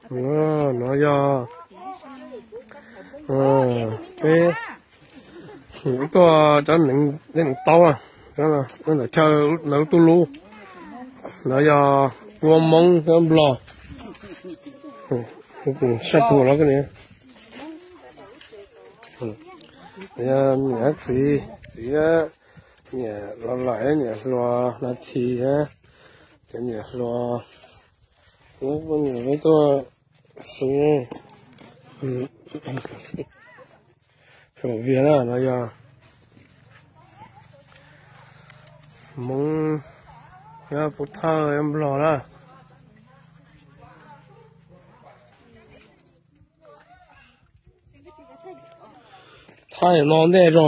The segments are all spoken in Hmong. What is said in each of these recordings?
No yog peb tuaj cov neev taub, ntawm chaw ntawm lub tuj lub, no yog kua Hmoob thiab Nplog. Sab pug los niam txiv, txiv, niam los laim, niam hluas na thi, cov niam hluas, poj niam peb tuaj xwb. Saum vias na no yog Hmoob thiab Pub Thawj Nplog na. Thaij no ntej zog.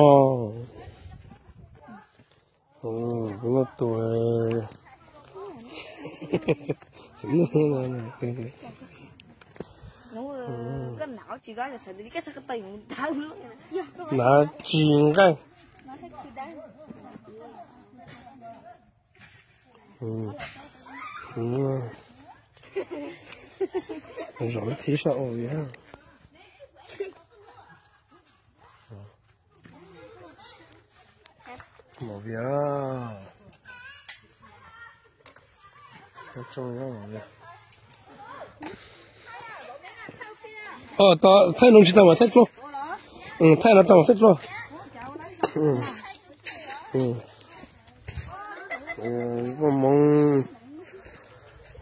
Kuv muaj tus nav tsis nqaij. Zov lub thib sab ua vias. Mov vias. Thaij no tsis tau mas thaij dlua. Thaij no tau mas thaij dlua. Poj Hmoob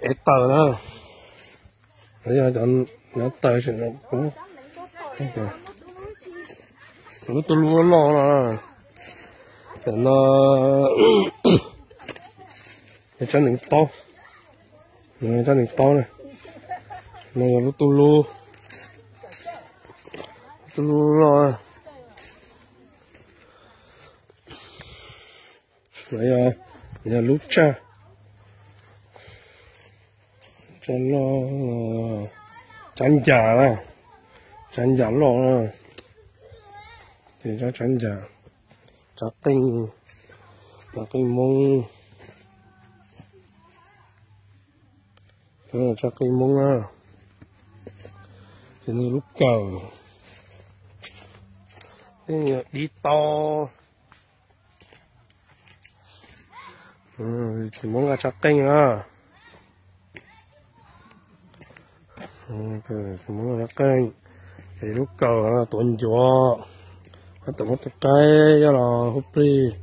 ev taws na. Yog cov nyob taws, lub tuj lub loj no. Tam no yog tsob neev taub, tsob neev taub na. No yog lub tuj lub, tuj lub loj. No yog lub tsaj, tsaj loj, tsav ncas na, tsav ncas loj na. Ces tsav ncas, tsav qeej, tsav qeej Hmoob, tsav qeej Hmoob na. Ces no lub kawm, dib taub. Txiv Hmoob nqa tsav qeej na. Txiv Hmoob nqa tsav qeej, es lub kawm tuav ncuav, tab tom muab tus qaib coj los hu plig.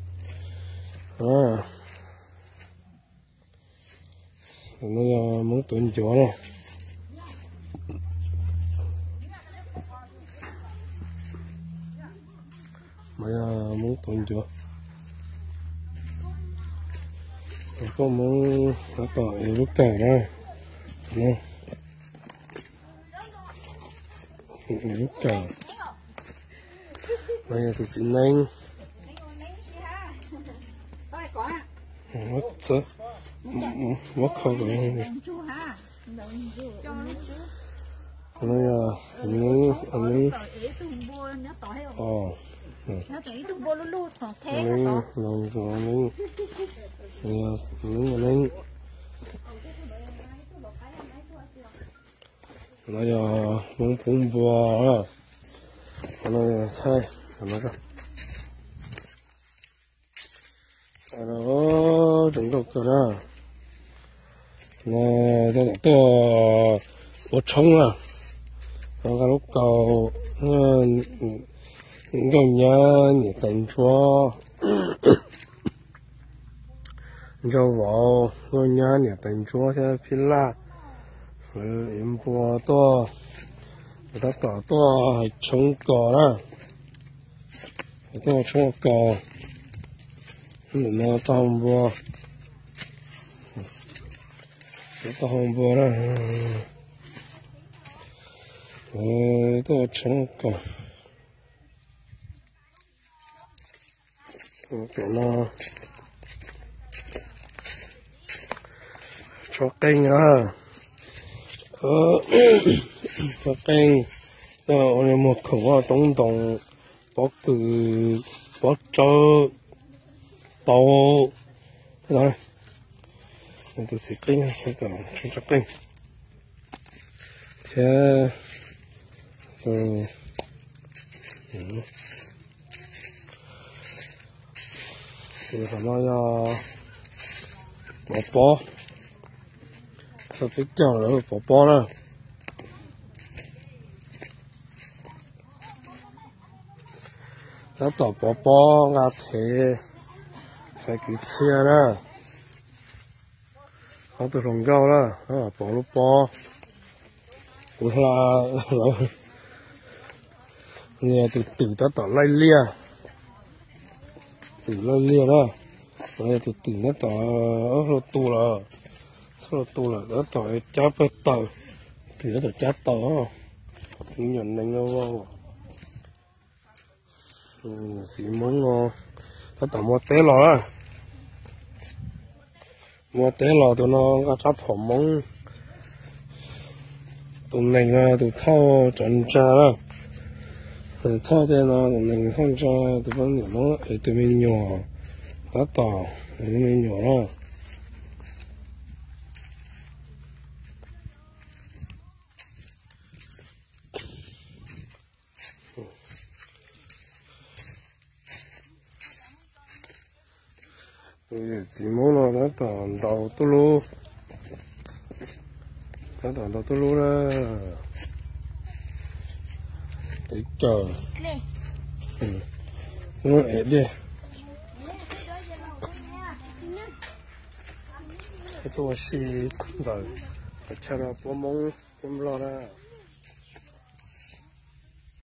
No yog Hmoob tuav ncuav na. Mas yog Hmoob tuav ncuav, koj Hmoob tab tom ev lub kawm na. Lub kawm, mas yog tus txiv neeb. Muab kho, no yog txiv neeb, neeb, neeb, neeb, neeb. No yog Hmoob pub npua. No thaij, tseem nkauj kawg na. Tuaj ua tshoob na, nqa lub kaus, nkauj nyab niam tais ntsuab, ntsaj vauv, nkauj nyab niam tais ntsuab thiab phij laj, lawv ev npua tuaj, lawv tab tom tuaj hais tshoob kos na, tuaj tshoob kos, ntawm no tau npua, tau npua na, tuaj tshoob kos. Tam no tshuab qeej na, tshuab qeej, muag khoom, roob ntoo, pob kws, pob tsawb, taub, tus txiv qeej, tshuab qeej, Thiab tus no yog pov pob, txog peb caug lawm pov pob na. Tab tom pov pob nqa thev hais kwv txhiaj na. Ob tug hluas nkauj na, pov lub pob. Kuv hla lawv, nws yog tus twm tab tom laij liaj, twm laij liaj na. Yog tus twm tab tom hlua tu lawm, txhob hlua tu lawm tab tom cab pawg taws, twm tab tom cab taws. Me nyuam nees no, txiv Hmoob no tab tom muaj teb los na. Muaj teb los tus no nqa rab phom Hmoob, tus nees no tus thauj cov ntsa na. Tus thauj tej no tus nees thauj ntsa, tus poj niam muab ev tus me nyuam, tab tom ev me nyuam na. Tus yawm txiv Hmoob no tab tom ntaus tuj lub, tab tom ntaus tuj lub na. Tes cawm, ev diaj, tuaj ua si ntawm qhov chaw no puab Hmoob thiab Nplog na.